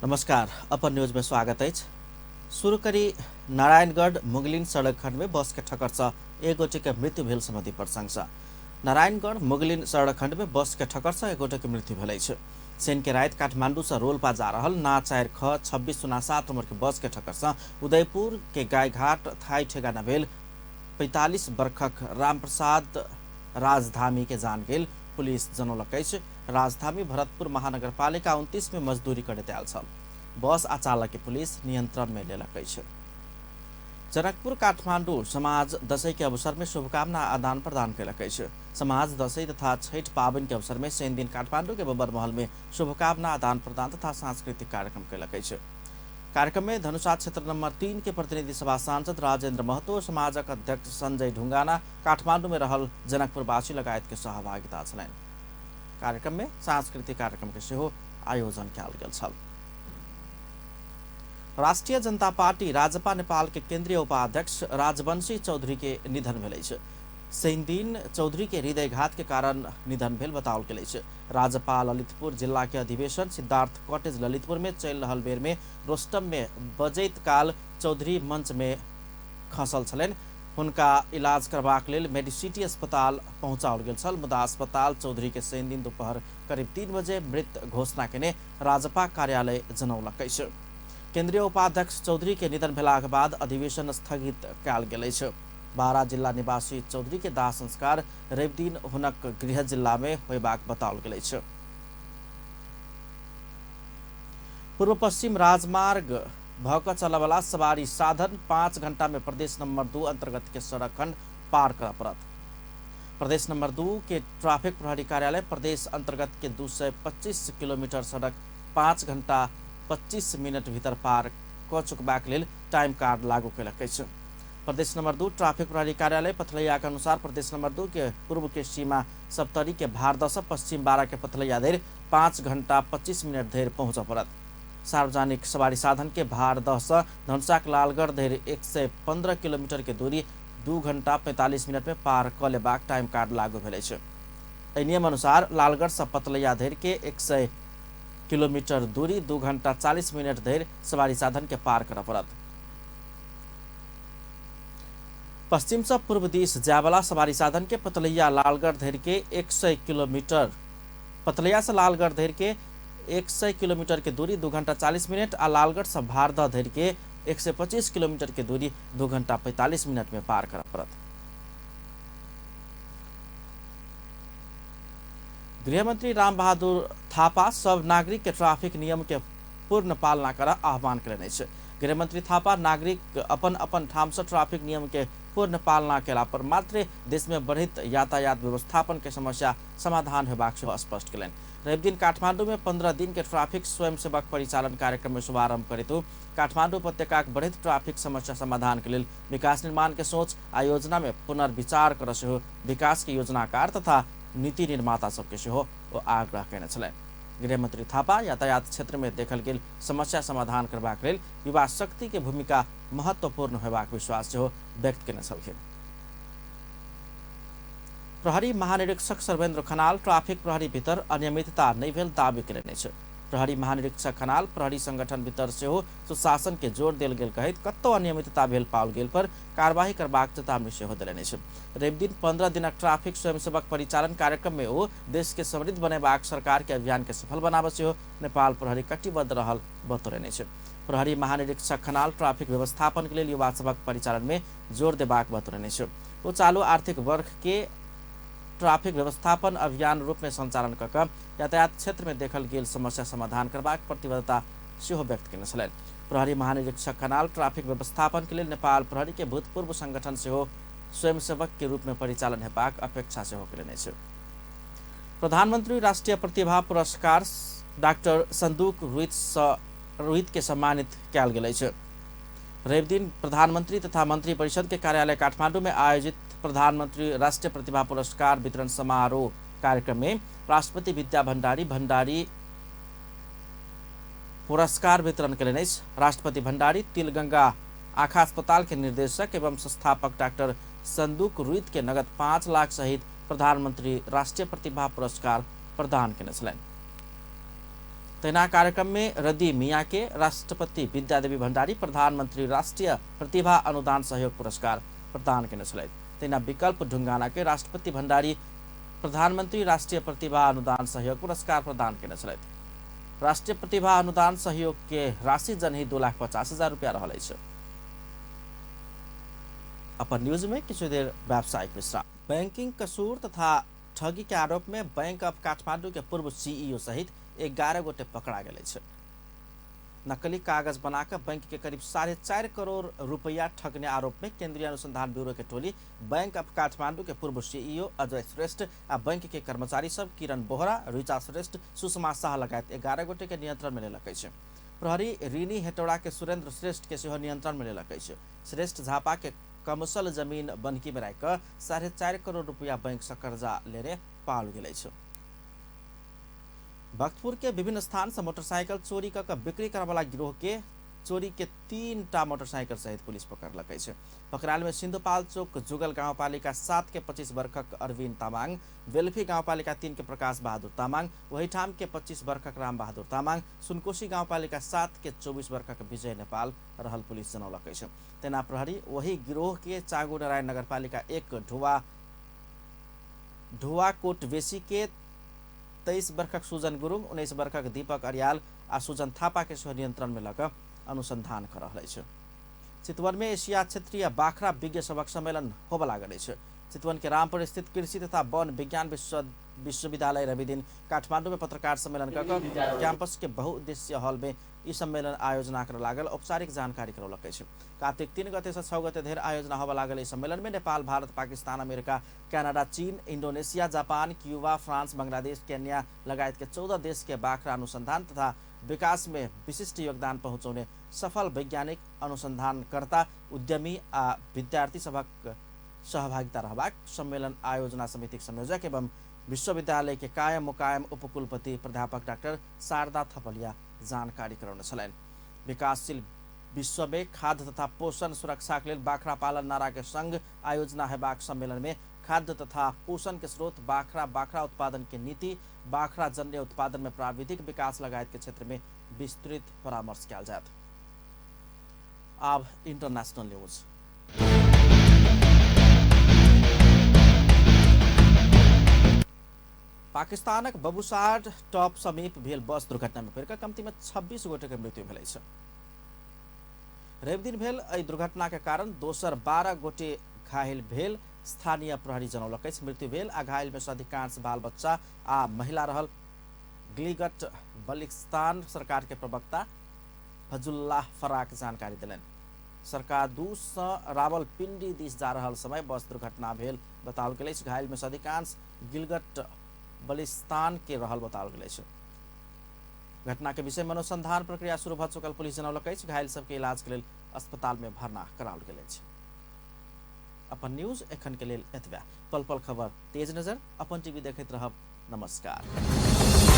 नमस्कार, अपन न्यूज में स्वागत अछि। शुरू करी नारायणगढ़ मुगलिन सड़क खंड में बस के ठक्कर से एक गोटे के मृत्यु भेल संबंधी प्रसंग से। नारायणगढ़ मुगलिन सड़क खंड में बस के ठक्कर से एक गोटे के मृत्यु भेल अछि। शनि के राति काठमांडू से रोलपा जा रहल ना 4 ख 2607 नंबर के बस के ठक्कर से उदयपुर के गायघाट थाई ठेगाना भेल 45 बरखक रामप्रसाद राजधामी के जान गेल पुलिस जनौलक अछि। राजधामी भरतपुर महानगरपालिका 29 में मजदूरी करैत आयल छल। बस आ चालक के पुलिस नियंत्रण में लेलक अछि। जनकपुर काठमांडू समाज दशैं के अवसर में शुभकामना आदान प्रदान कयलक अछि। समाज दशैं तथा छठ पाबनि के अवसर में शनि दिन काठमांडू के बबर महल में शुभकामना आदान प्रदान तथा सांस्कृतिक कार्यक्रम कयलक अछि। कार्यक्रम में धनुषा क्षेत्र नंबर 3 के प्रतिनिधि सभा सांसद राजेंद्र महतो, समाजक अध्यक्ष संजय ढुंगाना, काठमांडू में रहल जनकपुरवासी लगायत के सहभागिता छलनि। कार्यक्रम में सांस्कृतिक कार्यक्रम के सेहो आयोजन कयल गेल छल। राष्ट्रिय जनता पार्टी राजपा नेपाल के केंद्रीय उपाध्यक्ष राजवंशी चौधरी के निधन भेल अछि। शनि दिन चौधरी के हृदयघात के कारण निधन भेल बताओल गेल अछि। राजपा ललितपुर जिला के अधिवेशन सिद्धार्थ कॉटेज ललितपुर में चलि रहल बेर में रोस्टम में बजैत काल चौधरी मंच में खसल छलनि। हुनका इलाज करबाक लेल मेडिसिटी अस्पताल पहुंचाओल गेल छल, मुदा अस्पताल चौधरी के शनि दिन दोपहर करीब 3 बजे मृत घोषणा केने राजपा कार्यालय जनौलक अछि। केंद्रीय उपाध्यक्ष चौधरी के निधन भेलाक बाद अधिवेशन स्थगित कयल गेल अछि। बारा जिला निवासी चौधरी के दाह संस्कार रवि दिन हुनक गृह जिला में होयबाक बताओल गेल अछि। पूर्व पश्चिम राजमार्ग भऽ कऽ चलयवला सवारी साधन 5 घंटा में प्रदेश नंबर 2 अंतर्गत के सड़क खंड पार करय पड़त। प्रदेश नंबर 2 के ट्रैफिक प्रहरी कार्यालय प्रदेश अंतर्गत के 225 किलोमीटर सड़क 5 घंटा 25 मिनट भीतर पार कऽ चुकबाक लेल टाइम कार्ड लागू कयलक अछि। प्रदेश नंबर 2 ट्रैफिक प्रहरी कार्यालय पथलैया के अनुसार प्रदेश नंबर 2 के पूर्व के सीमा सप्तरी के भारदह से पश्चिम 12 के पथलैया धरि 5 घंटा 25 मिनट धरि पहुँचय पड़त। सार्वजनिक सवारी साधन के भारदह से धनुषाक लालगढ़ धरि 115 किलोमीटर के दूरी 2 घंटा 45 मिनट में पार कऽ लेबाक टाइम कार्ड लागू भेल अछि। एहि नियम अनुसार लालगढ़ से पतलैया धरि के 100 किलोमीटर दूरी 2 घंटा 40 मिनट धरि सवारी साधन के पार करय पड़त। पश्चिम से पूर्व दिस जायवला सवारी साधन के पतलैया लालगढ़ धरि के 100 किलोमीटर पतलैया से लालगढ़ धरि के 100 किलोमीटर के दूरी 2 घंटा 40 मिनट आ लालगढ़ से भारदह धरि के 125 किलोमीटर के दूरी 2 घंटा 45 मिनट में पार करय पड़त। गृहमंत्री रामबहादुर थापा सब नागरिक के ट्रैफिक नियम के पूर्ण पालना कर आह्वान कयलनि अछि। गृहमंत्री थापा नागरिक अपन अपन ठाम से ट्रैफिक नियम के पूर्ण पालना केला पर मात्र देश में बढ़ित यातायात व्यवस्थापन के समस्या समाधान होबाक सेहो स्पष्ट कयलनि। रवि दिन काठमांडू में 15 दिन के ट्रैफिक स्वयंसेवक परिचालन कार्यक्रम में शुभारंभ करैत काठमांडू उपत्यकाक बढ़ित ट्रैफिक समस्या समाधान के लेल विकास निर्माण के सोच आ योजना में पुनर्विचार कर सेहो विकास के योजनाकार तथा नीति निर्माता सबके सेहो ओ आग्रह कयने छलनि। गृहमंत्री थापा यातायात क्षेत्र में देखल गेल समस्या समाधान करबाक लेल युवा शक्ति के भूमिका महत्वपूर्ण होयबाक विश्वास सेहो व्यक्त कयने छलखिन। प्रहरी महानिरीक्षक सर्वेन्द्र खनाल ट्रैफिक प्रहरी भीतर अनियमितता नहि भेल दावी कयलनि अछि। प्रहरी महानिरीक्षक खनाल प्रहरी संगठन भीतर सेहो सुशासन के जोर देल गेल कहैत कतौ अनियमितता भेल पाओल गेल पर कार्यवाही करबाक चेतावनी सेहो देलनि अछि। रवि दिन 15 दिनक ट्रैफिक स्वयंसेवक परिचालन कार्यक्रम में ओ देश के समृद्ध बनेबाक सरकार के अभियान के सफल बनाबऽ सेहो नेपाल प्रहरी कटिबद्ध रहल बतौलनि अछि। प्रहरी महानिरीक्षक खनाल ट्रैफिक व्यवस्थापन के लेल युवा सभक परिचालन में जोर देबाक बतौलनि अछि। ओ चालू आर्थिक वर्ष के ट्रैफिक व्यवस्थापन अभियान रूप में संचालन कऽ कऽ यातायात क्षेत्र में देखल गेल समस्या समाधान करबाक प्रतिबद्धता सेहो व्यक्त कयने छलनि। प्रहरी महानिरीक्षक खनाल ट्रैफिक व्यवस्थापन के लेल नेपाल प्रहरी के भूतपूर्व संगठन सेहो स्वयंसेवक के रूप में परिचालन हेबाक अपेक्षा सेहो कयलनि अछि। प्रधानमंत्री राष्ट्रीय प्रतिभा पुरस्कार डॉक्टर संदूक रोहित के सम्मानित कयल गेल अछि। रवि दिन प्रधानमंत्री तथा मंत्री परिषद के कार्यालय काठमांडू में आयोजित प्रधानमंत्री राष्ट्रीय प्रतिभा पुरस्कार वितरण समारोह कार्यक्रम में राष्ट्रपति विद्या भंडारी भंडारी पुरस्कार वितरण कयलनि अछि। राष्ट्रपति भंडारी तिलगंगा आँखा अस्पताल के निर्देशक एवं संस्थापक डॉक्टर संदूक रुइत के नगद 5 लाख सहित प्रधानमंत्री राष्ट्रीय प्रतिभा पुरस्कार प्रदान कयने छलनि। तहिना कार्यक्रम में रदी मिया के राष्ट्रपति विद्यादेवी भण्डारी प्रधानमंत्री राष्ट्रीय प्रतिभा अनुदान सहयोग पुरस्कार प्रदान केने छलथि। तहिना विकल्प ढुंगाना के राष्ट्रपति भण्डारी प्रधानमंत्री राष्ट्रीय प्रतिभा अनुदान सहयोग पुरस्कार प्रदान केने छलथि। राष्ट्रीय प्रतिभा अनुदान सहयोग के राशि जनही 2,50,000 रुपया रहल अछि। अपन न्यूज में किछु देर व्यावसायिक विश्राम। बैंकिंग कसूर तथा ठगी के आरोप में बैंक ऑफ काठमांडू के पूर्व सीईओ सहित 11 गोटे पकड़ा गेल अछि। नकली कागज बनाकर बैंक के करीब 4.5 करोड़ रुपया ठगने आरोप में केंद्रीय अनुसंधान ब्यूरो के टोली बैंक ऑफ काठमांडू के पूर्व सीईओ अजय श्रेष्ठ आ बैंक के कर्मचारी सब किरण बोहरा, ऋचा श्रेष्ठ, सुषमा शाह लगायत 11 गोटे के नियंत्रण में लेलक अछि। प्रहरी ऋणी हेटौड़ा के सुरेंद्र श्रेष्ठ के सेहो नियंत्रण में लेलक अछि। श्रेष्ठ झापा के कमसल जमीन बन्हकी में राखि 4.5 करोड़ रुपया बैंक से कर्जा लेने पाओल गेल अछि। भक्तपुर के विभिन्न स्थान से मोटरसाइकिल चोरी कऽ बिक्री करवाला गिरोह के चोरी के 3 टा मोटरसाइकिल सहित पुलिस पकड़लक अछि। पकड़ायल में सिंधुपाल चौक जुगल गांवपालिका 7 के 25 वर्षक अरविंद तामाङ, बेलफी गांवपालिका 3 के प्रकाश बहादुर तामाङ, वहीठाम के 25 वर्षक राम बहादुर तामाङ, सुनकोशी गांवपालिका 7 के 24 वर्षक विजय नेपाल रहल पुलिस जनौलक अछि। तेना प्रहरी वही गिरोह के चांगू नारायण नगरपालिका 1 ढुआकोट वेसी के 23 वर्षक सुजन गुरुङ, 19 वर्षक दीपक अर्याल आ सुजन थापा के सेहो नियंत्रण में लऽ कऽ अनुसंधान कर रहल अछि। चितवन में एशिया क्षेत्रीय बाख्रा विज्ञ सभक सम्मेलन होबय लागल अछि। चितवन के रामपुर स्थित कृषि तथा वन विज्ञान विश्वविद्यालय रविदिन काठमांडू में पत्रकार सम्मेलन कऽ कैंपस के बहुउद्देशीय हॉल में ई सम्मेलन आयोजना कर लागल औपचारिक जानकारी करौलक अछि। कार्तिक 3 गते से 6 गते धरि आयोजना होबय लागल ई सम्मेलन में नेपाल, भारत, पाकिस्तान, अमेरिका, कनाडा, चीन, Indonesia, Japan, Cuba, France, Bangladesh, Kenya लगायत के 14 देश के बाख्रा अनुसंधान तथा विकास में विशिष्ट योगदान पहुँचौने सफल वैज्ञानिक, अनुसंधानकर्ता, उद्यमी आ विद्यार्थी सभक सहभागिता रहबाक सम्मेलन आयोजना समितिक संयोजक एवं विश्वविद्यालय के कायम मुकायम उपकुलपति प्राध्यापक डाक्टर शारदा थपलिया जानकारी करौने छलनि। विकासशील विश्व में खाद्य तथा पोषण सुरक्षा के लेल बाख्रा पालन नारा के संग आयोजना हेबाक सम्मेलन में खाद्य तथा पोषण के स्रोत, बाख्रा, बाख्रा उत्पादन के नीति, बाख्रा जन्य उत्पादन में प्राविधिक विकास लगायत के क्षेत्र में विस्तृत परामर्श कयल जायत। आब इंटरनेशनल न्यूज। पाकिस्तानक बबुसार टॉप समीप भेल बस दुर्घटना में पड़ि कम्ती में 26 गोटे के मृत्यु भेल अछि। रविदिन भेल एहि दुर्घटना के कारण दोसर 12 गोटे घायल भेल स्थानीय प्रहरी जनौलक अछि। मृत्यु भेल आ घायल में से अधिकांश बाल बच्चा आ महिला रहल गिलगित बल्तिस्तान सरकार के प्रवक्ता फजुल्लाह फराक जानकारी देलनि। सरकार 2 से रावलपिंडी दिस जा रहल समय बस दुर्घटना भेल बताओल गेल अछि। घायल में से अधिकांश गिलगित बल्तिस्तान के रहल बताओल गेल अछि। घटना के विषय में अनुसंधान प्रक्रिया शुरू भ चुकल पुलिस जनौलक अछि। घायल सबके इलाज के लेल अस्पताल में भर्ना कराओल गेल अछि। अपन न्यूज एखन के लेल एतबे। पल पल खबर तेज नजर अपन टीवी देखैत रहब। नमस्कार।